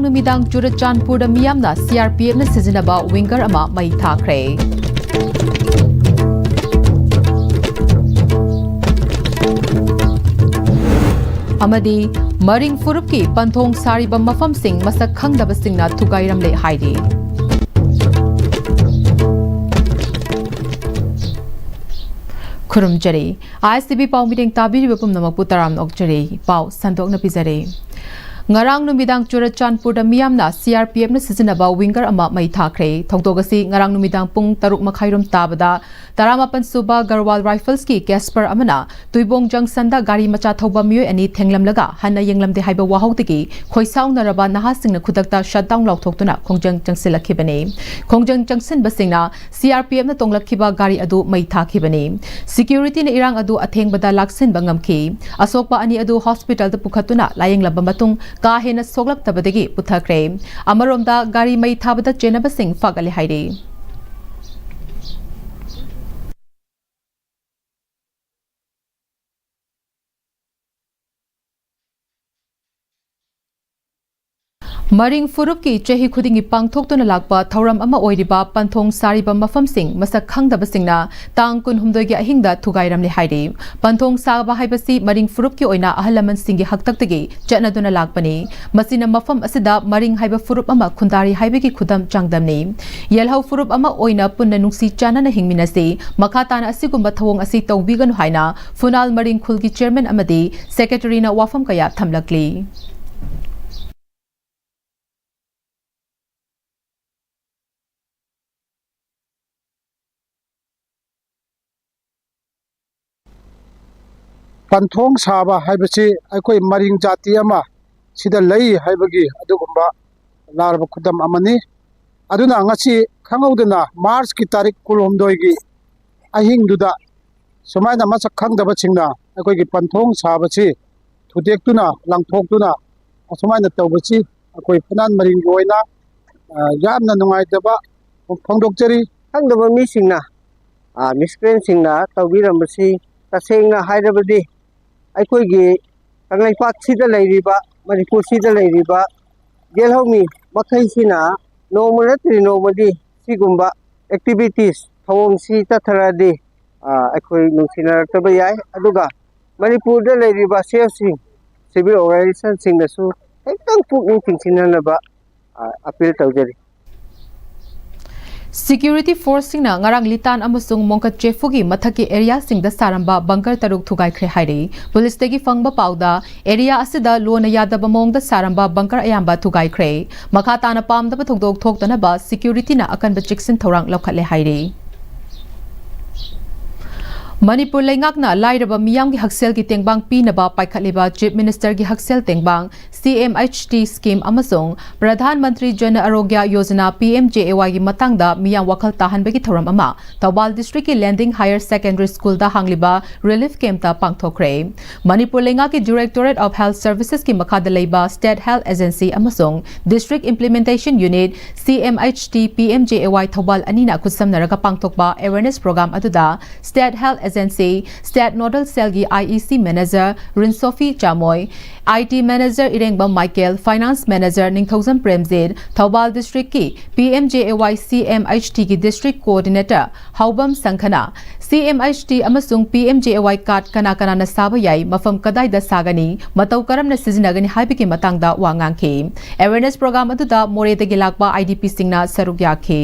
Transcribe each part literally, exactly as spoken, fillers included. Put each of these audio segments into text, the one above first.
ꯅꯨꯃꯤꯗꯥꯡ ꯆꯨꯔꯆꯥꯟꯄꯨꯔꯗ ꯃꯤꯌꯥꯝꯅ C R P ꯑꯦꯐꯅ ꯁꯤꯖꯤꯟꯅꯕ ꯋꯤꯡꯒꯔ ꯑꯃ ꯃꯩ ꯊꯥꯈ꯭ꯔꯦ꯫ ꯑꯃꯗꯤ ꯃꯔꯤꯡ ꯐꯨꯔꯨꯞꯀꯤ ꯄꯟꯊꯣꯡ ꯁꯥꯔꯤꯕ ꯃꯐꯝꯁꯤꯡ ꯃꯁꯛ ꯈꯪꯗꯕꯁꯤꯡꯅ ꯊꯨꯒꯥꯏꯔꯝꯂꯦ ꯍꯥꯏꯔꯤ꯫ ꯈꯨꯔꯨꯝꯖꯔꯤ꯫ ꯑꯥꯏ ꯑꯦꯁ ꯇꯤ ꯚꯤ ꯄꯥꯎ ꯃꯤꯠꯌꯦꯡ ꯇꯥꯕꯤꯔꯤꯕ ꯄꯨꯝꯅꯃꯛꯄꯨ ꯇꯔꯥꯝꯅ ꯑꯣꯛꯆꯔꯤ꯫ ꯄꯥꯎ ꯁꯟꯗꯣꯛꯅ ꯄꯤꯖꯔꯤ꯫ ꯉꯔꯥꯡ ꯅꯨꯃꯤꯗꯥꯡ ꯆꯨꯔꯆꯥꯟꯄꯨꯔꯗ ꯃꯤꯌꯥꯝꯅ ꯁꯤ ꯑꯥꯔ ꯄꯤ ꯑꯦꯐꯅ ꯁꯤꯖꯤꯟꯅꯕ ꯋꯤꯡꯒꯔ ꯑꯃ ꯃꯩ ꯊꯥꯈ꯭ꯔꯦ꯫ ꯊꯧꯗꯣꯛ ꯑꯁꯤ ꯉꯔꯥꯡ ꯅꯨꯃꯤꯗꯥꯡ ꯄꯨꯡ ꯇꯔꯨꯛ ꯃꯈꯥꯏꯔꯣꯝ ꯇꯥꯕꯗ ꯇꯔꯥꯃꯥꯄꯟ ꯁꯨꯕ ꯒꯔꯋꯥꯜ ꯔꯥꯏꯐꯜꯁꯀꯤ ꯀꯦꯁꯄꯔ ꯑꯃꯅ ꯇꯨꯏꯕꯣꯡ ꯖꯪꯁꯟꯗ ꯒꯥꯔꯤ ꯃꯆꯥ ꯊꯧꯕ ꯃꯤꯑꯣꯏ ꯑꯅꯤ ꯊꯦꯡꯂꯝꯂꯒ ꯍꯟꯅ ꯌꯦꯡꯂꯝꯗꯦ ꯍꯥꯏꯕ ꯋꯥꯍꯧꯗꯒꯤ ꯈꯣꯏꯁꯥꯎꯅꯔꯕ ꯅꯍꯥꯁꯤꯡꯅ ꯈꯨꯗꯛꯇ ꯁꯠꯗꯥꯎꯟ ꯂꯥꯎꯊꯣꯛꯇꯨꯅ ꯈꯣꯡꯖꯪ ꯆꯪꯁꯤꯜꯂꯛꯈꯤꯕꯅꯤ꯫ ꯈꯣꯡꯖꯪ ꯆꯪꯁꯤꯟꯕꯁꯤꯡꯅ ꯁꯤ ꯑꯥꯔ ꯄꯤ ꯑꯦꯐꯅ ꯇꯣꯡꯂꯛꯈꯤꯕ ꯒꯥꯔꯤ ꯑꯗꯨ ꯃꯩ ꯊꯥꯈꯤꯕꯅꯤ꯫ ꯁꯦꯀ꯭ꯌꯨꯔꯤꯇꯤꯅ ꯏꯔꯥꯡ ꯑꯗꯨ ꯑꯊꯦꯡꯕꯗ ꯂꯥꯛꯁꯤꯟꯕ ꯉꯝꯈꯤ꯫ ꯑꯁꯣꯛꯄ ꯑꯅꯤ ꯑꯗꯨ ꯍꯣꯁꯄꯤꯇꯥꯜꯗ ꯄꯨꯈꯠꯇꯨꯅ ꯂꯥꯌꯦꯡꯂꯕ ꯃꯇꯨꯡ ꯀꯥ ꯍꯦꯟꯅ ꯁꯣꯛꯂꯛꯇꯕꯗꯒꯤ ꯄꯨꯊꯈ꯭ꯔꯦ꯫ ꯑꯃꯔꯣꯝꯗ ꯒꯥꯔꯤ ꯃꯩ ꯊꯥꯕꯗ ꯆꯦꯟꯅꯕꯁꯤꯡ ꯐꯒꯠꯂꯦ ꯍꯥꯏꯔꯤ꯫ ꯃꯔꯤꯡ ꯐꯨꯔꯨꯞꯀꯤ ꯆꯍꯤ ꯈꯨꯗꯤꯡꯒꯤ ꯄꯥꯡꯊꯣꯛꯇꯨꯅ ꯂꯥꯛꯄ ꯊꯧꯔꯝ ꯑꯃ ꯑꯣꯏꯔꯤꯕ ꯄꯟꯊꯣꯡ ꯁꯥꯔꯤꯕ ꯃꯐꯝꯁꯤꯡ ꯃꯁꯛ ꯈꯪꯗꯕꯁꯤꯡꯅ ꯇꯥꯡ ꯀꯨꯟꯍꯨꯝꯗꯣꯏꯒꯤ ꯑꯍꯤꯡꯗ ꯊꯨꯒꯥꯏꯔꯝꯂꯦ ꯍꯥꯏꯔꯤ꯫ ꯄꯟꯊꯣꯡ ꯁꯥꯕ ꯍꯥꯏꯕꯁꯤ ꯃꯔꯤꯡ ꯐꯨꯔꯨꯞꯀꯤ ꯑꯣꯏꯅ ꯑꯍꯜ ꯂꯃꯟꯁꯤꯡꯒꯤ ꯍꯥꯛꯇꯛꯇꯒꯤ ꯆꯠꯅꯗꯨꯅ ꯂꯥꯛꯄꯅꯤ꯫ ꯃꯁꯤꯅ ꯃꯐꯝ ꯑꯁꯤꯗ ꯃꯔꯤꯡ ꯍꯥꯏꯕ ꯐꯨꯔꯨꯞ ꯑꯃ ꯈꯨꯟꯗꯥꯔꯤ ꯍꯥꯏꯕꯒꯤ ꯈꯨꯗꯝ ꯆꯥꯡꯗꯝꯅꯤ꯫ ꯌꯦꯜꯍꯧ ꯐꯨꯔꯨꯞ ꯑꯃ ꯑꯣꯏꯅ ꯄꯨꯟꯅ ꯅꯨꯡꯁꯤ ꯆꯥꯟꯅꯅ ꯍꯤꯡꯃꯤꯟꯅꯁꯤ꯫ ꯃꯈꯥ ꯇꯥꯅ ꯑꯁꯤꯒꯨꯝꯕ ꯊꯧꯑꯣꯡ ꯑꯁꯤ ꯇꯧꯕꯤꯒꯅꯨ ꯍꯥꯏꯅ ꯐꯨꯅꯥꯜ ꯃꯔꯤꯡ ꯈꯨꯜꯒꯤ ꯆꯤꯌꯔꯃꯦꯟ ꯑꯃꯗꯤ ꯁꯦꯀ꯭ꯔꯦꯇꯔꯤꯅ ꯋꯥꯐꯝ ꯀꯌꯥ ꯊꯝꯂꯛꯂꯤ꯫ ꯄꯟꯊꯣꯡ ꯁꯥꯕ ꯍꯥꯏꯕꯁꯤ ꯑꯩꯈꯣꯏ ꯃꯔꯤꯡ ꯖꯥꯇꯤ ꯑꯃ ꯁꯤꯗ ꯂꯩ ꯍꯥꯏꯕꯒꯤ ꯑꯗꯨꯒꯨꯝꯕ ꯂꯥꯔꯕ ꯈꯨꯗꯝ ꯑꯃꯅꯤ꯫ ꯑꯗꯨꯅ ꯉꯁꯤ ꯈꯪꯍꯧꯗꯅ ꯃꯥꯔꯆꯀꯤ ꯇꯥꯔꯤꯛ ꯀꯨꯟꯍꯨꯝꯗꯣꯏꯒꯤ ꯑꯍꯤꯡꯗꯨꯗ ꯁꯨꯃꯥꯏꯅ ꯃꯁꯛ ꯈꯪꯗꯕꯁꯤꯡꯅ ꯑꯩꯈꯣꯏꯒꯤ ꯄꯟꯊꯣꯡ ꯁꯥꯕꯁꯤ ꯊꯨꯗꯦꯛꯇꯨꯅ, ꯂꯪꯊꯣꯛꯇꯨꯅ ꯑꯁꯨꯃꯥꯏꯅ ꯇꯧꯕꯁꯤ ꯑꯩꯈꯣꯏ ꯐꯨꯅꯥꯟ ꯃꯔꯤꯡꯒꯤ ꯑꯣꯏꯅ, ꯑ, ꯌꯥꯝꯅ ꯅꯨꯡꯉꯥꯏꯇꯕ ꯐꯣꯡꯗꯣꯛꯆꯔꯤ꯫ ꯈꯪꯗꯕ ꯃꯤꯁꯤꯡꯅ, ꯑ, ꯃꯤꯁꯀ꯭ꯔꯦꯟꯁꯤꯡꯅ ꯇꯧꯕꯤꯔꯝꯕꯁꯤ ꯇꯁꯦꯡꯅ ꯍꯥꯏꯔꯕꯗꯤ ꯑꯩꯈꯣꯏꯒꯤ ꯀꯪꯂꯩꯄꯥꯛꯁꯤꯗ ꯂꯩꯔꯤꯕ, ꯃꯅꯤꯄꯨꯔꯁꯤꯗ ꯂꯩꯔꯤꯕ ꯌꯦꯜꯍꯧꯃꯤ ꯃꯈꯩꯁꯤꯅ ꯅꯣꯡꯃ ꯅꯠꯇ꯭ꯔꯗꯤ ꯅꯣꯡꯃꯗꯤ ꯁꯤꯒꯨꯝꯕ ꯑꯦꯛꯇꯤꯚꯤꯇꯤꯁ ꯊꯧꯑꯣꯡꯁꯤ ꯆꯠꯊꯔꯛꯑꯗꯤ, ꯑ, ꯑꯩꯈꯣꯏ ꯅꯨꯡꯁꯤꯅꯔꯛꯇꯕ ꯌꯥꯏ꯫ ꯑꯗꯨꯒ ꯃꯅꯤꯄꯨꯔꯗ ꯂꯩꯔꯤꯕ ꯁꯦꯐꯁꯤꯡ, ꯁꯤꯚꯤꯜ ꯑꯣꯔꯒꯅꯥꯏꯖꯦꯁꯟꯁꯤꯡꯅꯁꯨ ꯈꯤꯇꯪ ꯄꯨꯛꯅꯤꯡ ꯆꯤꯡꯁꯤꯟꯅꯅꯕ, ꯑ, ꯑꯄꯤꯜ ꯇꯧꯖꯔꯤ꯫ ꯁꯤꯀ꯭ꯌꯨꯔꯤꯇꯤ ꯐꯣꯔꯁꯁꯤꯡꯅ ꯉꯔꯥꯡ ꯂꯤꯇꯥꯟ ꯑꯃꯁꯨꯡ ꯃꯣꯡꯀꯠ ꯆꯦꯐꯨꯒꯤ ꯃꯊꯛꯀꯤ ꯑꯦꯔꯤꯌꯥꯁꯤꯡꯗ ꯁꯥꯔꯝꯕ ꯕꯪꯀꯔ ꯇꯔꯨꯛ ꯊꯨꯒꯥꯏꯈ꯭ꯔꯦ ꯍꯥꯏꯔꯤ꯫ ꯄꯨꯂꯤꯁꯇꯒꯤ ꯐꯪꯕ ꯄꯥꯎꯗ, ꯑꯦꯔꯤꯌꯥ ꯑꯁꯤꯗ ꯂꯣꯅ ꯌꯥꯗꯕ ꯃꯑꯣꯡꯗ ꯁꯥꯔꯝꯕ ꯕꯪꯀꯔ ꯑꯌꯥꯝꯕ ꯊꯨꯒꯥꯏꯈ꯭ꯔꯦ꯫ ꯃꯈꯥ ꯇꯥꯅ ꯄꯥꯝꯗꯕ ꯊꯧꯗꯣꯛ ꯊꯣꯛꯇꯅꯕ ꯁꯤꯀ꯭ꯌꯨꯔꯤꯇꯤꯅ ꯑꯀꯟꯕ ꯆꯦꯛꯁꯤꯟ ꯊꯧꯔꯥꯡ ꯂꯧꯈꯠꯂꯦ ꯍꯥꯏꯔꯤ꯫ ꯃꯅꯤꯄꯨꯔ ꯂꯩꯉꯥꯛꯅ ꯂꯥꯏꯔꯕ ꯃꯤꯌꯥꯝꯒꯤ ꯍꯛꯁꯦꯜꯒꯤ ꯇꯦꯡꯕꯥꯡ ꯄꯤꯅꯕ ꯄꯥꯏꯈꯠꯂꯤꯕ ꯆꯤꯐ ꯃꯤꯅꯤꯁꯇꯔꯒꯤ ꯍꯛꯁꯦꯜ ꯇꯦꯡꯕꯥꯡ, ꯁꯤ ꯑꯦꯝ ꯑꯩꯆ ꯇꯤ ꯁ꯭ꯀꯤꯝ ꯑꯃꯁꯨꯡ ꯄ꯭ꯔꯙꯥꯟ ꯃꯟꯇ꯭ꯔꯤ ꯖꯟ ꯑꯔꯣꯒ꯭ꯌ ꯌꯣꯖꯅꯥ, ꯄꯤ ꯑꯦꯝ ꯖꯦ ꯑꯦ ꯋꯥꯏꯒꯤ ꯃꯇꯥꯡꯗ ꯃꯤꯌꯥꯝ ꯋꯥꯈꯜ ꯇꯥꯍꯟꯕꯒꯤ ꯊꯧꯔꯝ ꯑꯃ ꯊꯧꯕꯥꯜ ꯗꯤꯁꯇ꯭ꯔꯤꯛꯀꯤ ꯂꯦꯟꯗꯤꯡ ꯍꯥꯌꯔ ꯁꯦꯀꯦꯟꯗꯔꯤ ꯁ꯭ꯀꯨꯜꯗ ꯍꯥꯡꯂꯤꯕ ꯔꯤꯂꯤꯐ ꯀꯦꯝꯞꯇ ꯄꯥꯡꯊꯣꯛꯈ꯭ꯔꯦ꯫ ꯃꯅꯤꯄꯨꯔ ꯂꯩꯉꯥꯛꯀꯤ ꯗꯤꯔꯦꯛꯇꯣꯔꯦꯠ ꯑꯣꯐ ꯍꯦꯜꯊ ꯁꯔꯚꯤꯁꯦꯁꯀꯤ ꯃꯈꯥꯗ ꯂꯩꯕ ꯁ꯭ꯇꯦꯠ ꯍꯦꯜꯊ ꯑꯦꯖꯦꯟꯁꯤ ꯑꯃꯁꯨꯡ district implementation unit, C M H T, P M J A Y Thoubal ꯑꯅꯤꯅ ꯈꯨꯠꯁꯝꯅꯔꯒ ꯄꯥꯡꯊꯣꯛꯄ ꯑꯦꯋꯦꯔꯅꯦꯁ ꯄ꯭ꯔꯣꯒ꯭ꯔꯥꯝ ꯑꯗꯨꯗ state health agency, state nodal ꯁꯦꯜꯒꯤ I E C manager Rinsophi Chamoi, I T manager Irengbam Michael, finance manager Ningthoujam Premjit, Thoubal ꯗꯤꯁꯇ꯭ꯔꯤꯛꯀꯤ P M J A Y C M H ꯇꯤꯒꯤ district coordinator Haobam ꯁꯪꯈꯅ C M H T ꯑꯃꯁꯨꯡ P M J A Y card ꯀꯅꯥ ꯀꯅꯥꯅ ꯁꯥꯕ ꯌꯥꯏ, ꯃꯐꯝ ꯀꯗꯥꯏꯗ ꯁꯥꯒꯅꯤ, ꯃꯇꯧ ꯀꯔꯝꯅ ꯁꯤꯖꯤꯟꯅꯒꯅꯤ ꯍꯥꯏꯕꯒꯤ ꯃꯇꯥꯡꯗ ꯋꯥ ꯉꯥꯡꯈꯤ꯫ ꯑꯦꯋꯦꯔꯅꯦꯁ ꯄ꯭ꯔꯣꯒ꯭ꯔꯥꯝ ꯑꯗꯨꯗ ꯃꯣꯔꯦꯗꯒꯤ ꯂꯥꯛꯄ ꯑꯥꯏ ꯗꯤ ꯄꯤꯁꯤꯡꯅ ꯁꯔꯨꯛ ꯌꯥꯈꯤ꯫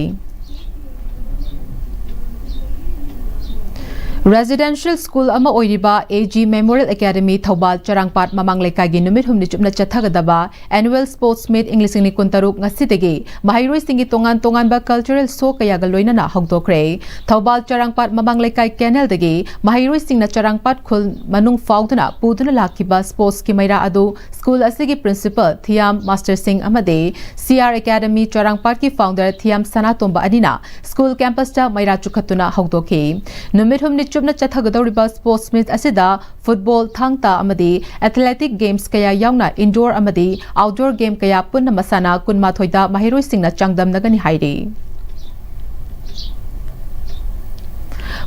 ꯔꯦꯁꯤꯗꯦꯟꯁꯤꯌꯦꯜ ꯁ꯭ꯀꯨꯜ ꯑꯃ ꯑꯣꯏꯔꯤꯕ A G memorial academy Thoubal Charangpat ꯃꯃꯥꯡ ꯂꯩꯀꯥꯏꯒꯤ ꯅꯨꯃꯤꯠ ꯍꯨꯝꯅꯤ ꯆꯨꯞꯅ ꯆꯠꯊꯒꯗꯕ ꯑꯦꯅꯨꯋꯦꯜ ꯁ꯭ꯄꯣꯔꯠꯁ ꯃꯤꯠ ꯏꯪ ꯂꯤꯁꯤꯡ ꯑꯅꯤ ꯀꯨꯟꯇꯔꯨꯛ ꯉꯁꯤꯗꯒꯤ ꯃꯍꯩꯔꯣꯏꯁꯤꯡꯒꯤ ꯇꯣꯉꯥꯟ ꯇꯣꯉꯥꯟꯕ ꯀꯜꯆꯔꯦꯜ ꯁꯣ ꯀꯌꯥꯒ ꯂꯣꯏꯅꯅ ꯍꯧꯗꯣꯛꯈ꯭ꯔꯦ꯫ ꯊꯧꯕꯥꯜ ꯆꯔꯥꯡꯄꯥꯠ ꯃꯃꯥꯡ ꯂꯩꯀꯥꯏ ꯀꯦꯅꯦꯜꯗꯒꯤ ꯃꯍꯩꯔꯣꯏꯁꯤꯡꯅ ꯆꯔꯥꯡꯄꯥꯠ ꯈꯨꯜ ꯃꯅꯨꯡ ꯐꯥꯎꯗꯨꯅ ꯄꯨꯗꯨꯅ ꯂꯥꯛꯈꯤꯕ ꯁ꯭ꯄꯣꯔꯠꯁꯀꯤ ꯃꯩꯔꯥ ꯑꯗꯨ ꯁ꯭ꯀꯨꯜ ꯑꯁꯤꯒꯤ ꯄ꯭ꯔꯤꯟꯁꯤꯄꯜ ꯊꯤꯌꯥꯝ ꯃꯥꯁꯇꯔ ꯁꯤꯡ ꯑꯃꯗꯤ ꯁꯤ ꯑꯥꯔ ꯑꯦꯀꯥꯗꯃꯤ ꯆꯔꯥꯡꯄꯥꯠꯀꯤ ꯐꯥꯎꯟꯗꯔ ꯊꯤꯌꯥꯝ ꯁꯅꯥꯇꯣꯝꯕ ꯑꯅꯤꯅ ꯁ꯭ꯀꯨꯜ ꯀꯦꯝꯄꯁꯇ ꯃꯩꯔꯥ ꯆꯨꯈꯠꯇꯨꯅ ꯍꯧꯗꯣꯛꯈꯤ꯫ ꯅꯨꯃꯤꯠ ꯍꯨꯝꯅꯤ ꯆꯨꯞꯅ ꯆꯠꯊꯒꯗꯧꯔꯤꯕ ꯁ꯭ꯄꯣꯔꯠꯁ ꯃꯤꯠ ꯑꯁꯤꯗ ꯐꯨꯠꯕꯣꯜ, ꯊꯥꯡ ꯇꯥ ꯑꯃꯗꯤ ꯑꯦꯊꯂꯦꯇꯤꯛ ꯒꯦꯝꯁ ꯀꯌꯥ ꯌꯥꯎꯅ ꯏꯟꯗꯣꯔ ꯑꯃꯗꯤ ꯑꯥꯎꯠꯗꯣꯔ ꯒꯦꯝ ꯀꯌꯥ ꯄꯨꯟꯅ ꯃꯁꯥꯟꯅ ꯀꯨꯟꯃꯥꯊꯣꯏꯗ ꯃꯍꯩꯔꯣꯏꯁꯤꯡꯅ ꯆꯥꯡꯗꯝꯅꯒꯅꯤ ꯍꯥꯏꯔꯤ꯫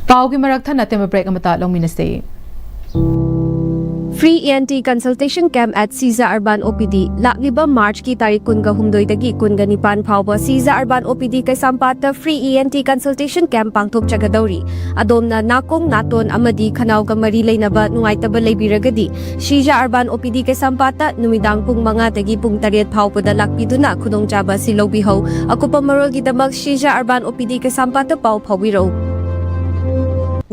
ꯄꯥꯎꯒꯤ ꯃꯔꯛ ꯊꯠꯅ ꯇꯦꯟꯕ ꯕ꯭ꯔꯦꯛ ꯑꯃꯇ ꯂꯧꯃꯤꯟꯅꯁꯤ꯫ Free E N T Consultation Camp at Sija Urban O P D, ꯂꯥꯛꯂꯤꯕ ꯃꯥꯔꯆꯀꯤ ꯇꯥꯔꯤꯛ ꯀꯨꯟꯒ ꯍꯨꯝꯗꯣꯏꯗꯒꯤ ꯀꯨꯟꯒ ꯅꯤꯄꯥꯟ ꯐꯥꯎꯕ ꯁꯤꯖꯥ ꯑꯔꯕꯥꯟ ꯑꯣ ꯄꯤ ꯗꯤ ꯀꯩꯁꯥꯝꯄꯥꯠꯇ Free E N T Consultation Camp ꯄꯥꯡꯊꯣꯛꯆꯒꯗꯧꯔꯤ꯫ ꯑꯗꯣꯝꯅ ꯅꯥꯀꯣꯡ, ꯅꯥꯇꯣꯟ ꯑꯃꯗꯤ ꯈꯅꯥꯎꯒ ꯃꯔꯤ ꯂꯩꯅꯕ ꯅꯨꯡꯉꯥꯏꯇꯕ ꯂꯩꯕꯤꯔꯒꯗꯤ, ꯁꯤꯖꯥ ꯑꯔꯕꯥꯟ ꯑꯣ ꯄꯤ ꯗꯤ ꯀꯩꯁꯥꯝꯄꯥꯠꯇ ꯅꯨꯃꯤꯗꯥꯡ ꯄꯨꯡ ꯃꯉꯥꯗꯒꯤ ꯄꯨꯡ ꯇꯔꯦꯠ ꯐꯥꯎꯕꯗ ꯂꯥꯛꯄꯤꯗꯨꯅ ꯈꯨꯗꯣꯡꯆꯥꯕ ꯑꯁꯤ ꯂꯧꯕꯤꯍꯧ꯫ ꯑꯀꯨꯞꯄ ꯃꯔꯣꯜꯒꯤꯗꯃꯛ ꯁꯤꯖꯥ ꯑꯔꯕꯥꯟ ꯑꯣ ꯄꯤ ꯗꯤ ꯀꯩꯁꯥꯝꯄꯥꯠꯇ ꯄꯥꯎ ꯐꯥꯎꯕꯤꯔꯛꯎ꯫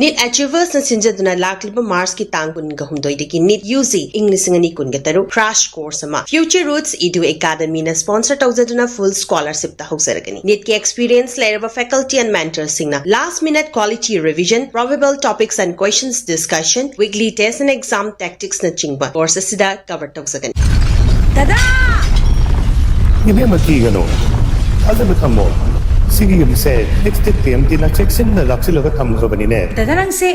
ꯅꯤꯠ ꯑꯆꯤꯚꯔꯁꯅ ꯁꯤꯟꯖꯗꯨꯅ ꯂꯥꯛꯂꯤꯕ ꯃꯥꯔꯆꯀꯤ ꯇꯥꯡ ꯀꯨꯟꯒ ꯍꯨꯝꯗꯣꯏꯗꯒꯤ ꯅꯤꯠ ꯌꯨ ꯖꯤ ꯏꯪ ꯂꯤꯁꯤꯡ ꯑꯅꯤ ꯀꯨꯟꯒ ꯇꯔꯨꯛ crash course ꯑꯃ Future Roots Edu Academyꯅ sponsor ꯇꯧꯖꯗꯨꯅ full scholarshipꯇ ꯍꯧꯖꯔꯒꯅꯤ꯫ ꯅꯤꯠꯀꯤ experience ꯂꯩꯔꯕ faculty and mentorꯁꯤꯡꯅ last minute quality revision, probable topics and questions discussion, weekly test and exam tacticsꯅꯆꯤꯡꯕ course ꯑꯁꯤꯗ cover ꯇꯧꯖꯒꯅꯤ꯫ ꯗꯗꯥ! ꯏꯕꯦꯝꯃ, ꯀꯤꯒꯅꯨ꯫ ꯊꯥꯖꯕ ꯊꯝꯃꯣ꯫ ꯁꯤꯒꯤ ꯌꯨꯝꯁꯦ Extech T M Tꯅ ꯆꯦꯛꯁꯤꯟꯅ ꯂꯥꯛꯁꯤꯜꯂꯒ ꯊꯝꯈ꯭ꯔꯕꯅꯤꯅꯦ꯫ ꯗꯗꯥ, ꯅꯪꯁꯦ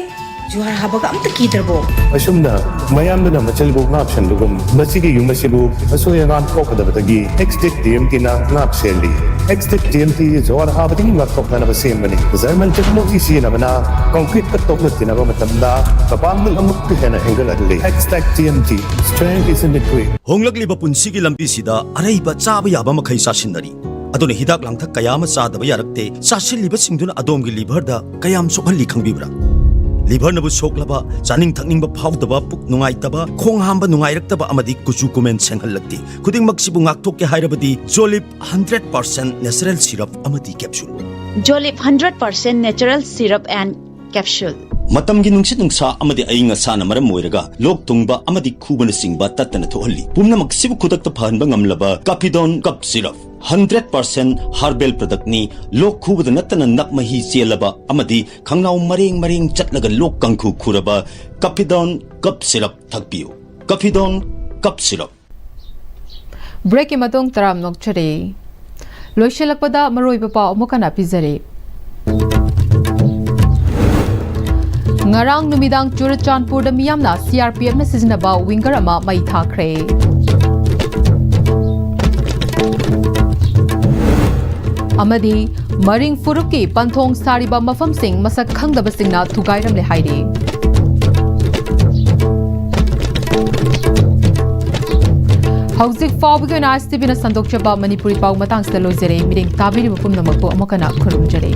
ꯖꯨꯍꯥꯔ ꯍꯥꯕꯒ ꯑꯝꯇ ꯀꯤꯗ꯭ꯔꯕꯣ? ꯑꯁꯨꯝꯅ ꯃꯌꯥꯝꯗꯨꯅ ꯃꯆꯤꯜꯕꯨ ꯉꯥꯛ ꯁꯦꯟꯕꯒꯨꯝ, ꯃꯁꯤꯒꯤ ꯌꯨꯝ ꯑꯁꯤꯕꯨ ꯑꯁꯣꯏ ꯑꯉꯥꯝ ꯊꯣꯛꯀꯗꯕꯗꯒꯤ Extech T M Tꯅ ꯉꯥꯛ ꯁꯦꯜꯂꯤ꯫ Extech T M T ꯖꯨꯍꯥꯔ ꯍꯥꯕꯗꯒꯤ ꯉꯥꯛꯊꯣꯛꯅꯅꯕ ꯁꯦꯝꯕꯅꯤ꯫ German technology ꯁꯤꯖꯤꯟꯅꯕꯅ concreteꯀ ꯇꯣꯛꯅ ꯇꯤꯟꯅꯕ ꯃꯇꯝꯗ ꯃꯄꯥꯡꯒꯜ ꯑꯃꯨꯛꯀ ꯍꯦꯟꯅ ꯍꯦꯟꯒꯠꯍꯜꯂꯤ꯫ Extech T M T, strength is in the grit. ꯍꯣꯡꯂꯛꯂꯤꯕ ꯄꯨꯟꯁꯤꯒꯤ ꯂꯝꯕꯤꯁꯤꯗ ꯑꯔꯩꯕ ꯆꯥꯕ ꯌꯥꯕ ꯃꯈꯩ ꯆꯥꯁꯤꯟꯅꯔꯤ꯫ ꯑꯗꯨꯅ ꯍꯤꯗꯥꯛ ꯂꯥꯡꯊꯛ ꯀꯌꯥ ꯑꯃ ꯆꯥꯗꯕ ꯌꯥꯔꯛꯇꯦ꯫ ꯆꯥꯁꯤꯜꯂꯤꯕꯁꯤꯡꯗꯨꯅ ꯑꯗꯣꯝꯒꯤ liverꯗ ꯀꯌꯥꯝ ꯁꯣꯛꯍꯜꯂꯤ ꯈꯪꯕꯤꯕ꯭ꯔꯥ? Liverꯅꯕꯨ ꯁꯣꯛꯂꯕ, ꯆꯥꯅꯤꯡ ꯊꯛꯅꯤꯡꯕ ꯐꯥꯎꯗꯕ, ꯄꯨꯛ ꯅꯨꯡꯉꯥꯏꯇꯕ, ꯈꯣꯡ ꯍꯥꯝꯕ ꯅꯨꯡꯉꯥꯏꯔꯛꯇꯕ ꯑꯃꯗꯤ ꯀꯨꯆꯨ ꯀꯨꯃꯦꯟ ꯁꯦꯡꯍꯜꯂꯛꯇꯦ꯫ ꯈꯨꯗꯤꯡꯃꯛꯁꯤꯕꯨ ꯉꯥꯛꯊꯣꯛꯀꯦ ꯍꯥꯏꯔꯕꯗꯤ Jolib hundred percent natural syrup ꯑꯃꯗꯤ capsule꯫ Jolib hundred percent natural syrup and capsule꯫ ꯃꯇꯝꯒꯤ ꯅꯨꯡꯁꯤꯠ ꯅꯨꯡꯁꯥ ꯑꯃꯗꯤ ꯑꯏꯪ ꯑꯁꯥꯅ ꯃꯔꯝ ꯑꯣꯏꯔꯒ ꯂꯣꯛ ꯊꯨꯡꯕ ꯑꯃꯗꯤ ꯈꯨꯕꯅꯆꯤꯡꯕ ꯇꯠꯇꯅ ꯊꯣꯛꯍꯜꯂꯤ꯫ ꯄꯨꯝꯅꯃꯛꯁꯤꯕꯨ ꯈꯨꯗꯛꯇ ꯐꯍꯟꯕ ꯉꯝꯂꯕ Capidon Cough Syrup꯫ Hundred percent herbal productꯅꯤ꯫ ꯂꯣꯛ ꯈꯨꯕꯗ ꯅꯠꯇꯅ ꯅꯞ ꯃꯍꯤ ꯆꯦꯜꯂꯕ ꯑꯃꯗꯤ ꯈꯪꯅꯥꯎ ꯃꯔꯦꯡ ꯃꯔꯦꯡ ꯆꯠꯂꯒ ꯂꯣꯛ ꯀꯥꯡꯈꯨ ꯈꯨꯔꯕ Capidon Cough Syrup ꯊꯛꯄꯤꯌꯨ꯫ Capidon Cough Syrup꯫ Breakꯀꯤ ꯃꯇꯨꯡ ꯇꯔꯥꯝꯅ ꯑꯣꯛꯆꯔꯤ꯫ ꯂꯣꯏꯁꯤꯜꯂꯛꯄꯗ ꯃꯔꯨꯑꯣꯏꯕ ꯄꯥꯎ ꯑꯃꯨꯛ ꯍꯟꯅ ꯄꯤꯖꯔꯤ꯫ ꯉꯔꯥꯡ ꯅꯨꯃꯤꯗꯥꯡ ꯆꯨꯔꯆꯥꯟꯄꯨꯔꯗ ꯃꯤꯌꯥꯝꯅ C R P Fꯅ ꯁꯤꯖꯤꯟꯅꯕ winger ꯑꯃ ꯃꯩ ꯊꯥꯈ꯭ꯔꯦ꯫ ꯑꯃꯗꯤ ꯃꯔꯤꯡ ꯐꯨꯔꯨꯞꯀꯤ ꯄꯟꯊꯣꯡ ꯁꯥꯔꯤꯕ ꯃꯐꯝꯁꯤꯡ ꯃꯁꯛ ꯈꯪꯗꯕꯁꯤꯡꯅ ꯊꯨꯒꯥꯏꯔꯝꯂꯦ ꯍꯥꯏꯔꯤ꯫ ꯍꯧꯖꯤꯛ ꯐꯥꯎꯕꯒꯤ ꯑꯣꯏꯅ ꯑꯥꯏ ꯑꯦꯁ ꯇꯤ ꯚꯤꯅ ꯁꯟꯗꯣꯛꯆꯕ ꯃꯅꯤꯄꯨꯔꯤ ꯄꯥꯎ ꯃꯇꯥꯡꯁꯤꯗ ꯂꯣꯏꯖꯔꯦ꯫ ꯃꯤꯠꯌꯦꯡ ꯇꯥꯕꯤꯔꯤꯕ ꯄꯨꯝꯅꯃꯛꯄꯨ ꯑꯃꯨꯛ ꯍꯟꯅ ꯈꯨꯔꯨꯝꯖꯔꯤ꯫